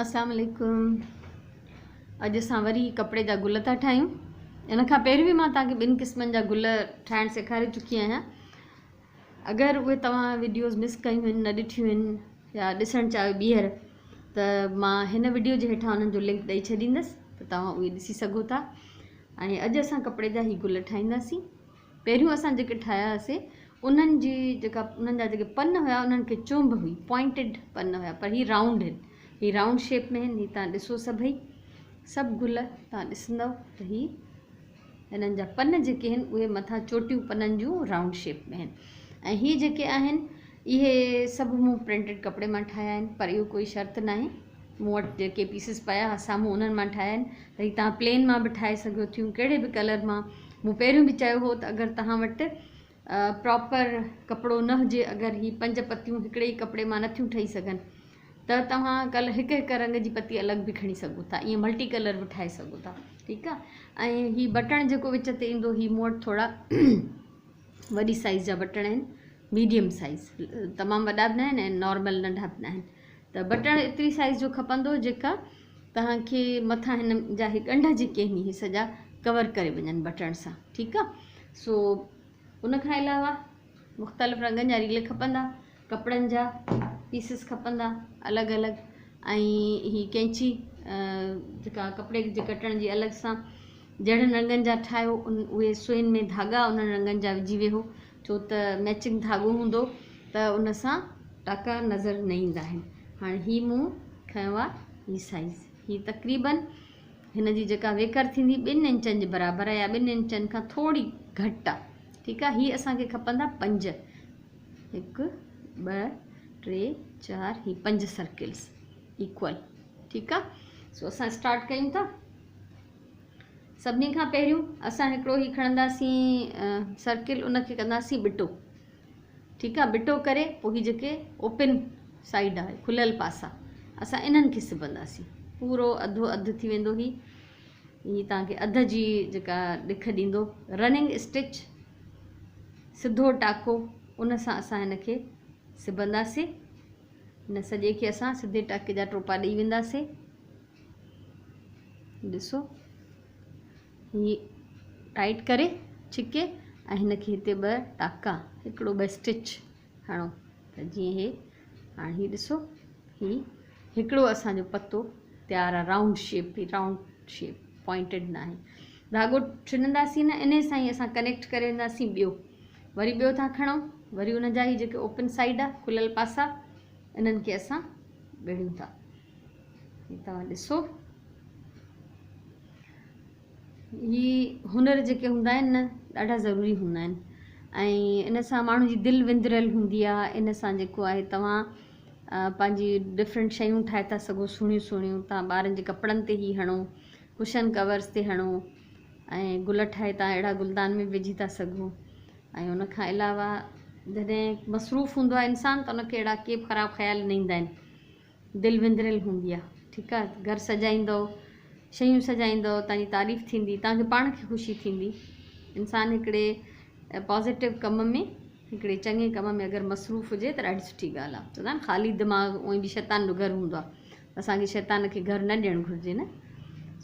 اسلام عليڪم اڄ اسان وري ڪپڙي جا گل ٿا ٺاهيون ان کان پهريون به مان توهان کي ٻن قسمن جا گل ٺاهڻ سيکاري چڪي آهيان اگر اهي توهان وڊيوز مس ڪيون آهن نه ڏٺيون آهن يا ڏسڻ چاهيو ٻيهر ته مان هن وڊيو جي هيٺان انهن جو لنڪ ڏئي ڇڏيندس ته توهان اهي ڏسي سگهو ٿا ۽ اڄ اسان ڪپڙي جا هي گل ٺاهينداسين پهريون اسان جيڪي ٺاهيا هئاسي انهن جي جيڪا انهن جا جيڪي پن هيا انهن کي چونب هئي پوائنٽيڊ پن هيا پر هي رائونڊ هن هي رائونڊ شيپ ۾ هن هي تان ڏسو سڀئي سڀ گل تان ڏسندو ته هي هنن جا پن جيڪي هن اهي مٿان چوٽيون پنن جون رائونڊ شيپ ۾ هن ۽ هي جيڪي آهن اهي سڀ مون پرنٽيڊ ڪپڙي مان ٺاهيا آهن پر اهو ڪوئي شرط ناهي مون وٽ جيڪي پيسز پيا ها سامهون انهن مان ٺاهيا آهن ته هي توهان پلين مان به ٺاهي سگهو ٿيون ڪهڙي به ڪلر مان مون پهريون به چيو هو ته اگر توهان وٽ پراپر ڪپڙو نه هجي اگر هي پنج پتيون هڪڙي ئي ڪپڙي مان نٿيون ٺهي سگهن ته توهان ڪل هڪ هڪ رنگ جي پتي الڳ به کڻي سگهو ٿا ائين ملٽي ڪلر به ٺاهي سگهو ٿا ٺيڪ آهي ۽ هي بٽڻ جيڪو وچ تي ايندو هي مون وٽ ٿورا وڏي سائز جا بٽڻ آهن ميڊيم سائز تمام وڏا به نه آهن ۽ نارمل ننڍا به نه آهن ته بٽڻ ايتري سائيز جو کپندو جيڪا توهان کي مٿان هن جا هي ڳنڍ جيڪي آهن هي سڄا ڪور ڪري وڃن بٽڻ سان ٺيڪ آ سو ان کان علاوه مختلف رنگن جا ريل کپندا ڪپڙن جا پيسز کپندا الڳ الڳ ۽ هي قينچي جيڪا ڪپڙي جي ڪٽڻ جي الڳ سان جهڙن رنگن جا ٺاهيو ان اهي سوئين ۾ ڌاڳا انهن رنگن جا وجهي ويهو ڇو ته ميچنگ ڌاڳو هوندو ته ان سان ٽاڪا نظر نه ايندا آهن. هاڻي هي مون کنيو آهي هي سائيز هي تقريبن هن جي جيڪا ويڪر ٿيندي ٻن انچن جي برابر آهي يا ٻن انچن کان ٿوري گهٽ آهي ٺيڪ آهي هي اسان کي کپندا پنج هڪ ٻه ٽي چار هي پنج سرڪلز ايڪول ٺيڪ آهي سو اسان اسٽارٽ ڪيون ٿا سڀني کان پهريون اسان هڪڙو هي کڻنداسين سرڪل ان کي ڪنداسين ٻٽو ٺيڪ آ ٻٽو ڪري پوء هي جيڪي اوپن سائيڊ آهي کليل پاسا اسان انهن کي سبنداسين پورو اڌو اڌ ٿي ويندو هي هي توهان کي اڌ جي جيڪا ڏک ڏيندو رننگ اسٽچ سڌو ٽاڪو ان سان اسان هن کي سبنداسين هن سڄي کي اسان سڌي ٽاڪي جا ٽوپا ڏئي وينداسين ڏسو هي ٽائيٽ ڪري ڇڪي ۽ هن کي هتي ٻه ٽاڪا هڪڙو ٻه اسٽچ هڻو ته جيئن هي هاڻي هي ڏسو هي هڪڙو اسانجو پتو تيار آهي راؤنڊ شيپ هي راؤنڊ شيپ پوائنٽيڊ نه آهي ڌاڳو ڇننداسين نه انهي سان ئي اسان ڪنيڪٽ ڪري وينداسين ٻيو وري ٻيو ٿا کڻو وري ان جا هي جيڪي اوپن سائيڊ آهي کليل پاسا انهن کي اسان ويڙهيون ٿا هي توهان ڏسو هي هنر جيڪي هوندا آهن نه ڏاڍا ضروري هوندا آهن ۽ ان سان ماڻهو جي دل وندريل هوندي آهي ان سان جيڪو آهي توهان پنهنجي ڊفرنٽ شيون ٺاهي ٿا سگهو سهڻيون سهڻيون توهان ٻارن جي ڪپڙن تي هي هڻو ڪشن ڪورس تي هڻو ۽ گل ٺاهي توهان اهڙا گلدان ۾ وجهي ٿا سگهو ۽ ان کان علاوه جڏهن مصروف هوندو آهي انسان ته ان کي اهڙا ڪي به خراب خيال نه ايندا آهن دل وندريل هوندي آ ٺيڪ آ گهر سجائيندؤ شيون سجائيندؤ تان جي تعريف ٿيندي تان کي پاڻ کي خوشي ٿيندي انسان هڪڙي پازيٽو ڪم ۾ هڪڙي چڱي ڪم ۾ اگر مصروف هجي ته ڏاڍي سٺي ڳالهه آ چوندا آهن خالي دماغ اونئي به شيطان جو گهر هوندو آ اسان کي شيطان کي گهر نه ڏيڻ گهرجي نه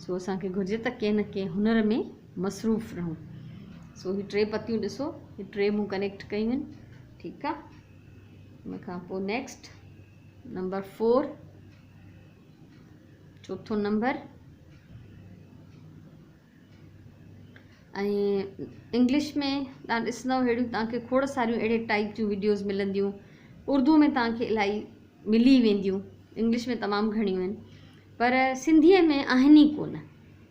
سو اسان کي گهرجي ته ڪنهن نه ڪنهن هنر ۾ مصروف رهون سو هي ٽي پتيون ڏسو هي ٽي مون ڪنيڪٽ ڪيون آهن ٺيڪ آ ان کان پوء نيڪسٽ نمبر فور چوٿون نمبر ۽ انگلش ۾ تان ڏسندو اهڙيون تان کي کوڙ ساريون اهڙي ٽائپ جون وڊيوز ملنديون اردو ۾ تان کي الاهي ملي وينديون انگلش ۾ تمام گهڻيون آهن پر سنڌيء ۾ آهن ئي ڪونه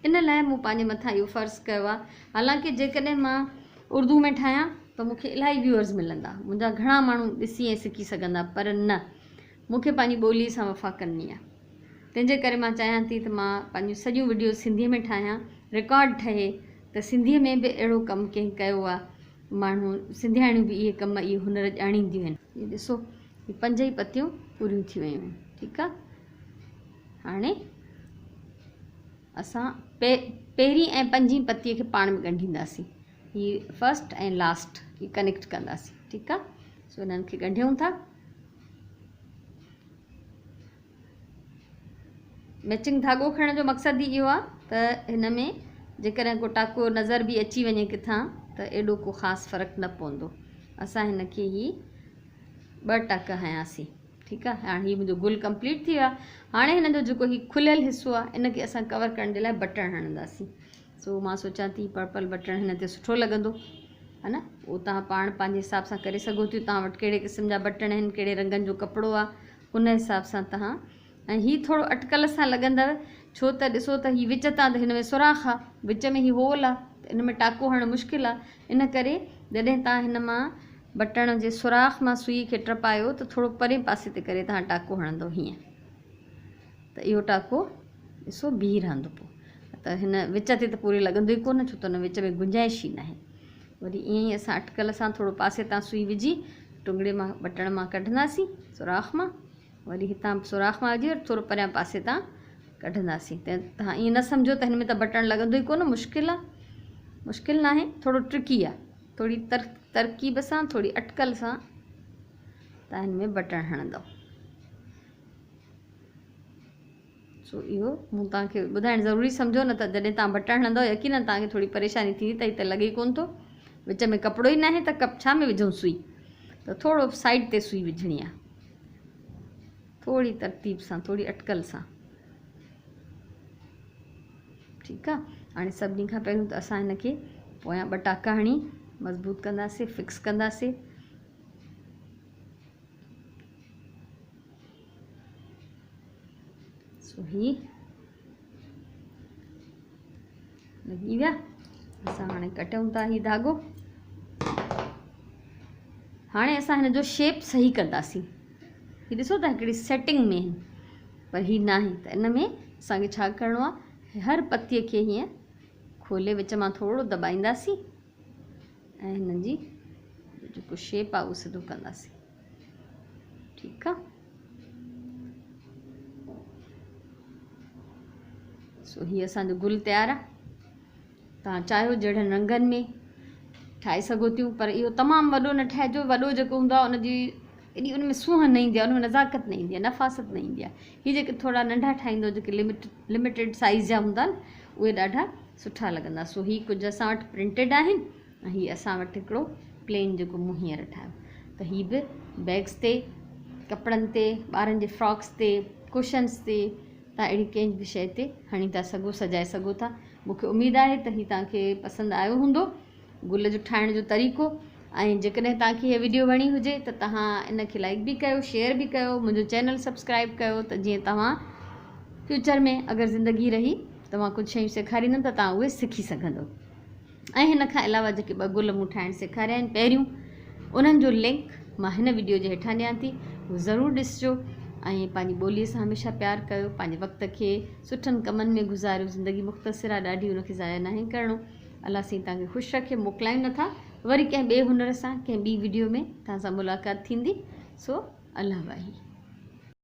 ان لاء مون پنهنجي مٿان اهو فرض ڪيو آهي حالانڪه جيڪڏهن مان اردو ۾ ٺاهيان ته مون کي الاهي ويوئرز ملندا منهنجا گهڻا ماڻهو ڏسي ۽ سکي سگهندا پر نه مون کي پنهنجي ٻولي سان وفا ڪرڻي آهي تنهن جي ڪري مان چاهيان ٿي ته مان پنهنجون سڄيون وڊيوز سنڌي ۾ ٺاهيان رڪارڊ ٺهي ته سنڌي ۾ به اهڙو ڪم ڪنهن ڪيو آهي ماڻهو سنڌياڻيون به اهي ڪم اهي هنر ڄاڻينديون آهن. هي ڏسو هي پنج ئي پتيون پوريون ٿي ويون آهن ٺيڪ آهي هاڻي اسان پهرين ۽ پنجين پتيء کي پاڻ ۾ ڳنڍينداسين هي فرسٽ ۽ لاسٽ هي ڪنيڪٽ ڪنداسين ٺيڪ آ سو انهن کي ڳنڍيون ٿا ميچنگ ڌاڳو کڻڻ جو مقصد ئي اهو آهي ته هن ۾ جيڪڏهن ڪو ٽاڪو نظر به اچي وڃي ڪٿان ته ايڏو ڪو خاص فرق نه پوندو. اسان هن کي هي ٻه ٽاڪا هنياسين. ٺيڪ آهي، هاڻي هي منهنجو گل ڪمپليٽ ٿي ويو آهي. هاڻي هن جو جيڪو هي کليل حصو آهي ان کي اسان ڪور ڪرڻ جي لاء بٽڻ هڻنداسين. سو مان سوچان ٿي پرپل بٽڻ هن تي سٺو لڳندو ها نه. اهو توهان پاڻ پنهنجي حساب سان ڪري سگهو ٿيون. توهان وٽ ڪهڙي قسم جا بٽڻ آهن، ڪهڙي رنگن جو ڪپڙو آهي، ان حساب سان توهان. ۽ هي ٿورو اٽڪل سان لڳندو، ڇو ته ڏسو ته هي وچ تان ته هن ۾ سوراخ آ، وچ ۾ هي هول آ، ته ان ۾ ٽاڪو هڻڻ مشڪل آ. ان ڪري جڏهن توهان هن مان بٽڻ جي سوراخ مان سوئي کي ٽپايو ته ٿورو پرين پاسي تي ڪري توهان ٽاڪو هڻندو هيئن ته اهو ٽاڪو ڏسو بيهي رهندو. پوء ته هن وچ تي ته پوري لڳندو ئي ڪونه، ڇو ته هن وچ ۾ گنجائش ئي ناهي. وري ائين ئي اسان اٽڪل سان ٿورو پاسي تان سوئي وجهي ٽنگڙي مان بٽڻ مان ڪڍنداسين سوراخ مان، وري هتان به سوراخ مان وجهي وري ٿورو پريان پاسي تان ڪڍنداسين. ته توهان ائين نه سمجهو ته هن ۾ ته بٽڻ لڳندو ئي ڪونه، مشڪل آ. مشڪل ناهي، ٿورو ٽرڪي آ. ٿوري ترڪيب سان، ٿوري اٽڪل سان توهان هن ۾ بٽڻ هڻندؤ. سو اهو مون توهان کي ٻڌائڻ ضروري سمجهيو، نه ته جڏهن توهان بٽڻ هڻندؤ يقينن توهان کي ٿوري پريشاني ٿيندي ته هي ته لڳي ڪونه ٿو، وچ ۾ ڪپڙو ئي ناهي ته ڇا ۾ وجهون سوئي. ته ٿورو سائيڊ تي سوئي وجهڻي آ، ٿوري ترتيب سان، ٿوري اٽڪل سان. ٺيڪ آ، هاڻي سڀني کان پهريون ته اسان هن کي پويان ٻه ٽاڪا هڻي مضبوط ڪنداسين، فڪس ڪنداسين. سو هي لڳي ويا. اسان هاڻي ڪٽيون ٿا هي ڌاڳو. هاڻي اسان هن جو شيپ صحيح ڪنداسين. هي ڏسو ته هڪڙي سيٽنگ ۾ آهن، پر هي ناهي. ته ان ۾ اسان کي ڇا ڪرڻو آهي، هر پتيء کي هيئن کولي وچ مان ٿورو دٻائينداسين ۽ هن جي جيڪو شيپ آهي اهو سڌو ڪنداسين. ٺيڪ آهي، سو هي اسان جو گل تيار آهي. توهان چاهيو جهڙن رنگن ۾ ٺاهي سگهو ٿيون، پر اهو تمام وڏو نه ٺاهجو. وڏو جيڪو هوندو آهي ان جي ايڏي ان ۾ سونهن نه ايندي آهي، ان ۾ نزاڪت نه ايندي آهي، نفاست نه ايندي آهي. هي جيڪي ٿورا ننڍا ٺاهيندو، جيڪي لميٽيڊ سائيز جا هوندا آهن، اهي ڏاڍا سٺا لڳندا. سو هي ڪجهه اسان وٽ پرنٽيڊ آهن ۽ هي اسان وٽ هڪڙو پلين جيڪو مون هينئر ٺاهيو. ته هي به بيگس تي، ڪپڙن تي، ٻارن جي فراڪس تي، ڪشنس تي، توهان اهڙي ڪنهن به شيء تي هڻي ٿا سگهو، سجائي سگهو ٿا. مون کي اميد آهي ته هي توهان کي پسند آيو هوندو گل جو ٺاهڻ جو طريقو. ۽ جيڪڏهن توهان کي هيء وڊيو وڻي هجي ته توهان ان کي لائڪ به ڪيو، شيئر به ڪيو، منهنجو چينل سبسڪرائب ڪيو ته جيئن توهان فيوچر ۾ اگر زندگي رهي ته مان ڪجهه شيون سيکاريندم ته توهان اهي سکي سگهندو. ۽ هن کان علاوه جيڪي ٻه گل مون ٺاهڻ سيکاريا آهن پهريون، انهن جو لنڪ مان هن وڊيو جي هيٺان ڏيان ٿي، اهو ضرور ڏسجو. ۽ پنهنجي ٻوليء سان هميشه پيار ڪيو، پنهنجي وقت کي سٺن ڪمن ۾ گذاريو. زندگي مختصر آهي ڏاڍي، ان کي ضايع ناهي ڪرڻو. الله سائين توهان کي خوش رکي. موڪلايون نٿا، وري ڪنهن ٻئي هنر سان ڪنهن ٻي وڊيو ۾ توهان سان ملاقات ٿيندي. سو الله واهي.